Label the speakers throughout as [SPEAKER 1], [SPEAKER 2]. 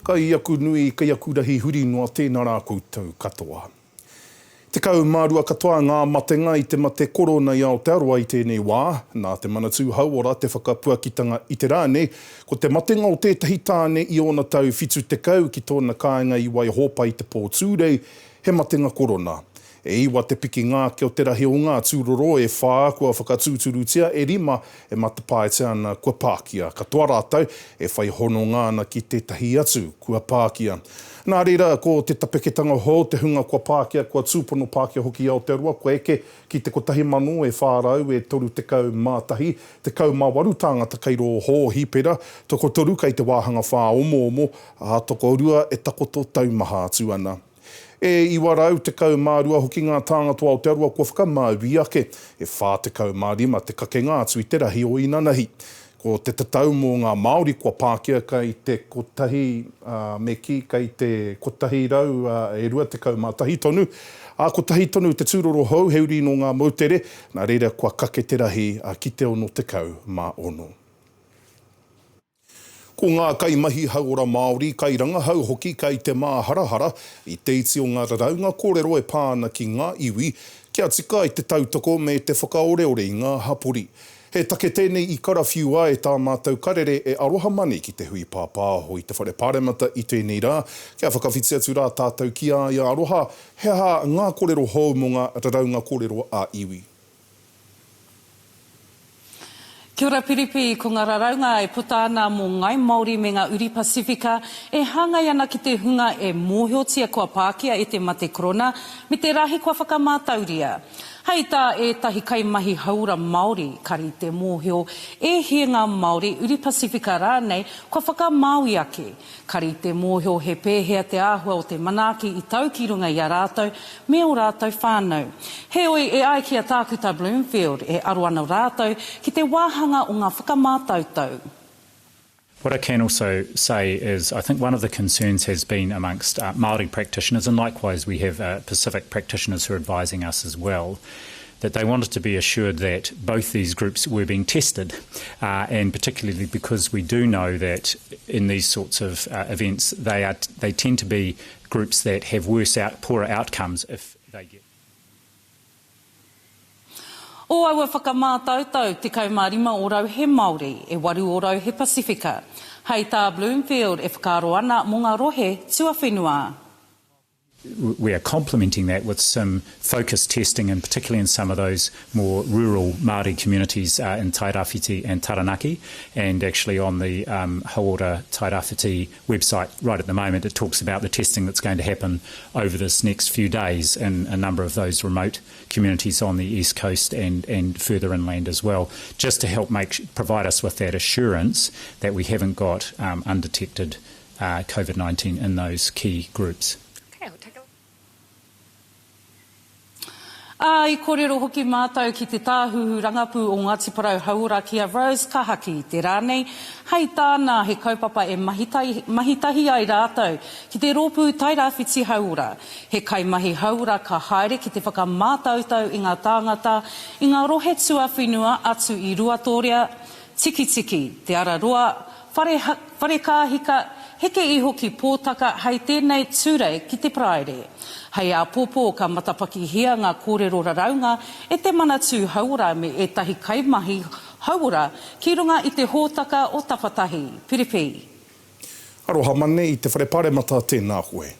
[SPEAKER 1] Kai aku nui, kai aku rahi huri noa tēnā rā koutou katoa. 12 katoa ngā matenga i te mate korona i Aotearoa i tēnei wā. Nā te Manatū Hauora te whakapuakitanga i te rā nei, ko te matenga o tētahi tāne i ōna tau 70 ki tōna kāinga i Waihōpai i te pō Tūrei, he matenga korona. E iwa te pikinga ake o te rahi o ngā tūroro, e whā kua whakatūturutia, e rima e matapaetia ana kua pākia. Katoa rātou e whai hononga ana ki tētahi atu kua pākia. Nā reira, ko te tapeketanga hou te hunga kua pākia, kua tūpono pākia hoki i Aotearoa, kua eke ki te kotahi mano e whā rau e 31, 18 tāngata kei rō hōhipera, tokotoru kei te wāhanga whāomoomo, ā, tokorua e takoto taumaha atu ana. E 912 hoki ngā tāngata o Aotearoa kua whakamāui ake, e 45 te kakenga atu i te rahi o inanahi. Ko te tatau mō ngā Māori kua pākia kei te kotahi, ā, me kī, kei te 121 tonu, ā, kotahi tonu te tūroro hou he uri nō ngā moutere, nā reira kua kake te rahi ki te 66. Ko ngā kaimahi hauora Māori, kairangahau hoki kei te māharahara i te iti o ngā raraunga kōrero e pā ana ki ngā iwi, kia tika ai te tautoko me te whakaoreore i ngā hapori. He take tēnei i karawhiua e tā mātou karere e aroha mani ki te hui pāpāho i te Whare Pāremata i tēnei rā, kia whakawhiti atu rā tātou ki a ia Aroha, he aha ngā kōrero hou mō ngā raraunga kōrero ā-iwi?
[SPEAKER 2] Kia ora Piripi, ko nga raraunga e puta ana mō Ngai Māori me nga uri Pasifika e hāngai ana ki te hunga e mōhiotia kua pākia e te mate korona me te rahi kua whakamātauria. Hei tā ētahi kaimahi hauora Māori, kare i te mōhio e hia ngā Māori, uri Pasifika rānei kua whakamāui ake. Kare i te mōhio he pēhea te āhua o te manaaki i tau ki runga i a rātou me ō rātou whānau. Heoi, e ai ki a Tākuta Bloomfield, e aro ana rātou ki te wāhanga o ngā whakamātautau.
[SPEAKER 3] What I can also say is I think one of the concerns has been amongst Māori practitioners and likewise we have Pacific practitioners who are advising us as well that they wanted to be assured that both these groups were being tested, uh, and particularly because we do know that in these sorts of uh, events they are they tend to be groups that have worse out, poorer outcomes if they get.
[SPEAKER 2] O aua whakamātautau, 15 ōrau he Māori, e waru ōrau he Pasifika. Hei tā Bloomfield e whakaaro ana mō ngā rohe tuawhenua.
[SPEAKER 3] We are complementing that with some focused testing and particularly in some of those more rural Māori communities uh, in Tairāwhiti and Taranaki and actually on the um, Hauora Tairāwhiti website right at the moment it talks about the testing that's going to happen over this next few days in a number of those remote communities on the east coast and, and further inland as well, just to help make provide us with that assurance that we haven't got um, undetected uh, COVID-19 in those key groups. Okay, I'll take
[SPEAKER 2] a Ā, i kōrero hoki mātou ki te Tāhuhu Rangapū o Ngāti Porou Hauora ki a Rose Kahaki i te rā nei, hei tāna he kaupapa e mahi tahi ai rātou ki te rōpū Tairāwhiti Hauora. He kaimahi hauora ka haere ki te whakamātautau i ngā tāngata i ngā rohe tuawhenua atu i Ruatōrea, Tikitiki, Te Araroa, Whare, Wharekāhika, heke iho ki Pōtaka hei tēnei Tūrei ki te Paraire. Hei āpōpō ka matapakihia ngā kōrero raraunga e te Manatū Hauora me ētahi kaimahi hauora ki runga i te hōtaka o Tapatahi. Piripi.
[SPEAKER 1] Aroha Mane i te Whare Paremata tēnā koe.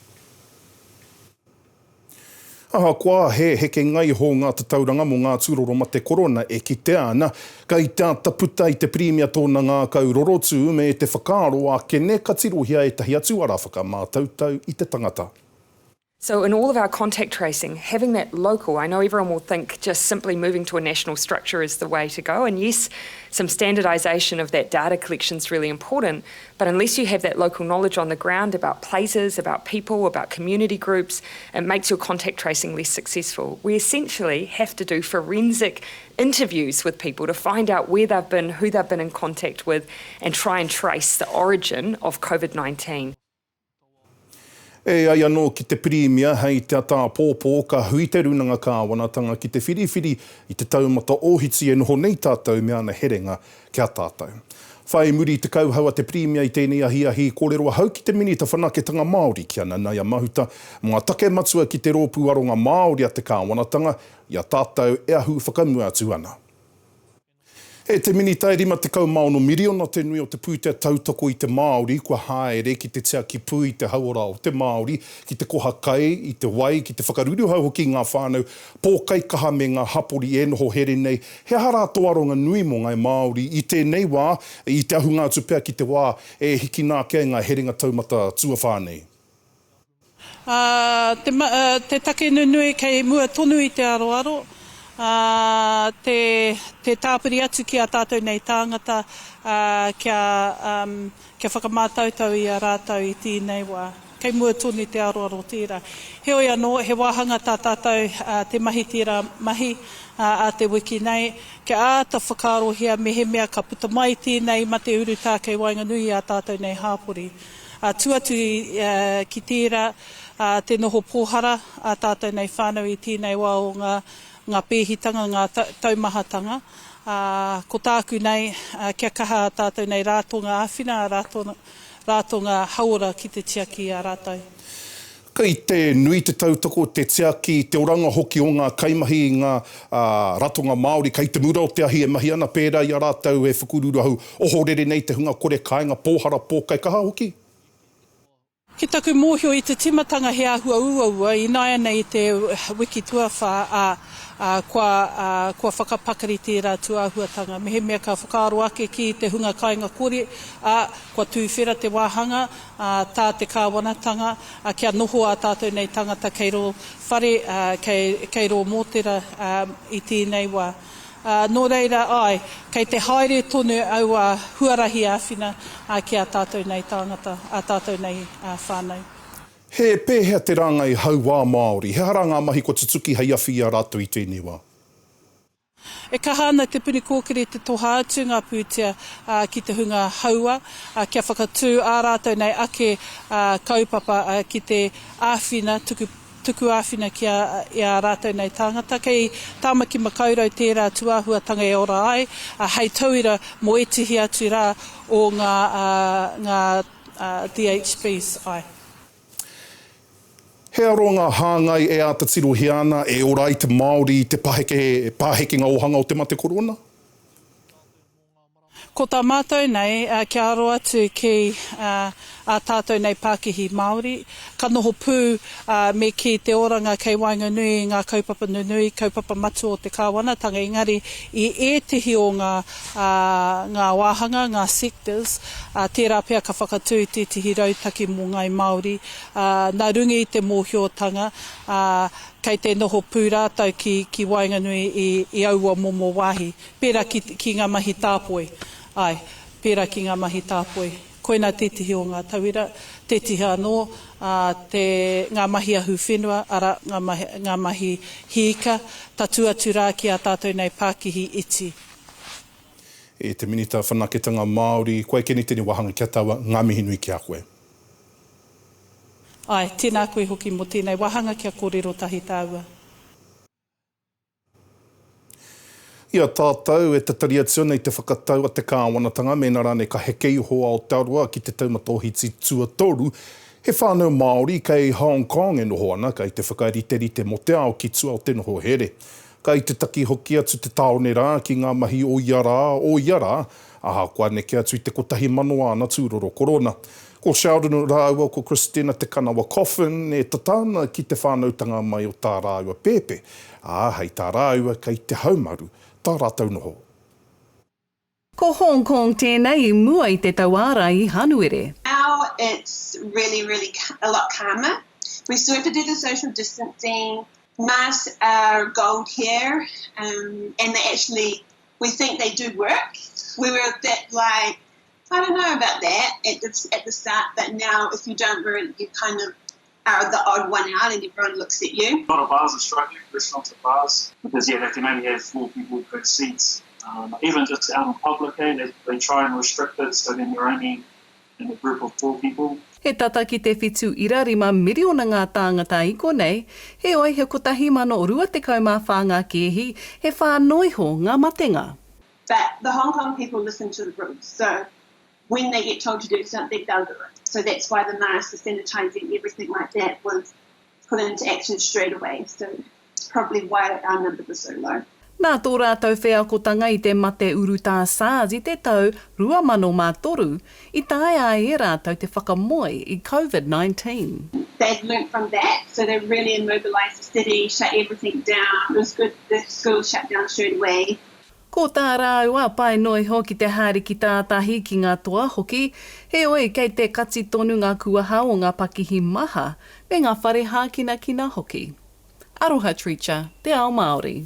[SPEAKER 1] Ahakoa he hekenga iho ngā tatauranga mō ngā tūroro mate korona e kitea ana, kei te āta puta i te Pirimia tōna ngākau rorotu me te whakaaro ākene ka tirohia ētahi atu ara whakamātautau i te tangata.
[SPEAKER 4] So in all of our contact tracing, having that local, I know everyone will think just simply moving to a national structure is the way to go, and yes, some standardisation of that data collection is really important, But unless you have that local knowledge on the ground about places, about people, about community groups, it makes your contact tracing less successful. We essentially have to do forensic interviews with people to find out where they've been, who they've been in contact with, and try and trace the origin of COVID-19.
[SPEAKER 1] E ai anō ki te Pirimia, hei te ata āpōpō ka hui te Rūnanga Kāwanatanga ki te whiriwhiri i te taumata ōhiti e noho nei tātou me ana herenga ki a tātou. Whai muri i te kauhau a te Pirimia i tēnei ahiahi, i kōrero ahau ki te Minita Whanaketanga Māori, ki a Nanaia Mahuta, mō ngā take matua ki te Rōpū Aronga Māori a te Kāwanatanga, i a tātou e ahu whakamua atu ana. E te Minita, e 56 miriona te nui o te pūtea tautoko i te Māori kua haere ki te tiaki pū i te hauora o te Māori, ki te koha kai, i te wai, ki te whakaruruhau hoki i ngā whānau pōkaikaha me ngā hapori e noho here nei. He aha rā tō aronga nui mō ngāi Māori i tēnei wā, i te ahunga atu pea ki te wā e hikina ake ai ngā herenga taumata tuawhā nei?
[SPEAKER 2] Ā, te, te take nunui kei mua tonu i te aroaro, ā, te, te tāpiri atu ki ā tātou nei tāngata, ā, kia, um, kia whakamātautau i a rātou i tēnei wā. Kei mua tonu i te aroaro tērā. Heoi anō, he wāhanga tā tātou, ā, te mahi tērā mahi, ā, ā te wiki nei, kia āta whakaarohia mehemea ka puta mai tēnei mate urutā kei waenganui i ā tātou nei hāpori. Ā, tū atu ki tērā, ā, te noho pōhara ā tātou nei whānau i tēnei wā o ngā, ngā pēhitanga, ngā taumahatanga. Ā, ko tāku nei, kia kaha ā tātou nei rātonga āwhina, ā rātonga hauora
[SPEAKER 1] ki te tiaki i a rātou. Kei te nui te tautoko, te tiaki, te oranga hoki o ngā kaimahi i ngā ratonga Māori kei te mura o te ahi e mahi ana pērā i a rātou e whukururuahu ohorere nei te hunga kore kāinga pōhara pōkaikaha hoki.
[SPEAKER 2] Ki taku mōhio i te tīmatanga he āhua uaua, ināianei i te wiki tuawhā, ā, kua, kua whakapakari tērā tūāhuatanga. Mehemea ka whakaaro ake ki te hunga kāinga kore, ā, kua tūwhera te wāhanga, ā, tā te kāwanatanga, ā, kia noho ā tātou nei tangata kei rō whare, ā, kei, kei rō mōtera, ā, i tēnei wā. Ā, nō reira, āe, kei te haere tonu aua huarahi āwhina, ā, ki ā tātou nei tāngata, ā tātou nei, ā, whānau.
[SPEAKER 1] He pēhea te rāngai hauā Māori? He aha rā ngā mahi kua tutuki hei awhi i a rātou i tēnei wā?
[SPEAKER 2] E kaha ana Te Puni Kōkiri te toha atu ngā pūtea ki te hunga haua kia whakatū ā rātou nei ake kaupapa ki te āwhina, tuku, tuku āwhina ki a, i ā rātou nei tāngata. Kei Tāmaki Makaurau tērā tūāhuatanga e ora ai, hei tauira mō ētehi atu rā o ngā, ngā DHBs. Āe.
[SPEAKER 1] He aronga hāngai e āta tirohia ana e ora ai te Māori i te paheke, pāhekenga ōhanga o te mate korona?
[SPEAKER 2] Ko tā mātou nei, kia aro atu ki ā tātou nei pākihi Māori, ka noho pū me kī te oranga kei waenganui i ngā kaupapa nunui, kaupapa matua o te kāwanatanga, engari i ētehi o ngā, ngā wāhanga, ngā sectors, tērā pea ka whakatū tētehi rautaki mō ngāi Māori, ā, nā runga i te mōhiotanga, ā, kei te noho pū rātou ki, ki waenganui i, i aua momo wāhi, pērā ki, ki ngā mahi tāpoi. Āe, pērā ki ngā mahi tāpoi. Koinā tētehi o ngā tauira, tētehi anō, ā, te, ngā mahi ahuwhenua, arā, ngā mahi, ngā mahi hiika, tatū atu rā ki ā tātou nei pākihi iti.
[SPEAKER 1] E te Minita Whanaketanga Māori, kua eke nei tēnei wāhanga kia taua, ngā mihi nui ki a koe.
[SPEAKER 2] Āe, tēnā koe hoki mō tēnei wāhanga kia kōrero tahi tāua.
[SPEAKER 1] I a tātou e tatari atu ana i te whakatau a te kāwanatanga mēnā rānei ka heke iho a Aotearoa ki te taumata ohiti tuatoru, he whānau Māori kei Hong Kong e noho ana, kei te whakariterite mō te ao ki tua o te noho here. Kai te taki hoki atu te tāone rā ki ngā mahi o ia rā, o ia rā, ahakoa neke atu i te 1,000 āna tūroro korona. Ko Sheldon rāua ko Christina Te Kanawa Coffin e tata ana ki te whānautanga mai o tā rāua pēpē, ā, hei tā rāua kei te haumaru tā rātou noho.
[SPEAKER 5] Ko Hong Kong tēnei i mua i te tauārai i Hanuere.
[SPEAKER 6] Now it's really really a lot calmer. We still have to do the social distancing, masks are gold here um and they actually we think they do work. We were a bit like I don't know about that at the, at the start, but now if you don't wear it, you kind of are the odd one out and everyone looks at you.
[SPEAKER 7] A lot of bars are struggling, restaurants and bars, because yeah, they can only have four people per seat. Um, even just out in public, eh, they, they try and restrict it so then you're only in a group of four people.
[SPEAKER 5] He tata ki te 7.5 miriona ngā tāngata i konei, heoi he 1,024 ngā kēhi, he whā noa iho ngā matenga.
[SPEAKER 6] But the Hong Kong people listen to the rules. So when they get told to do something, they'll do it. So that's why the masks, the sanitizing, everything like that was put into action straight away. So it's probably why our numbers are so low.
[SPEAKER 5] Nā tō rātou wheakotanga i te mate urutā SARS i te tau 2003, i taea ai e rātou te whakamoe i Covid-19.
[SPEAKER 6] They'd learnt from that, so they really immobilised the city, shut everything down, it was good the schools shut down straight away.
[SPEAKER 5] Ko tā rāua pai noa iho ki te haere ki tātahi, ki ngā toa hoki, heoi kei te kati tonu ngā kuaha o ngā pakihi maha, me ngā whare hākinakina hoki. Aroha Treacher, Te Ao Māori.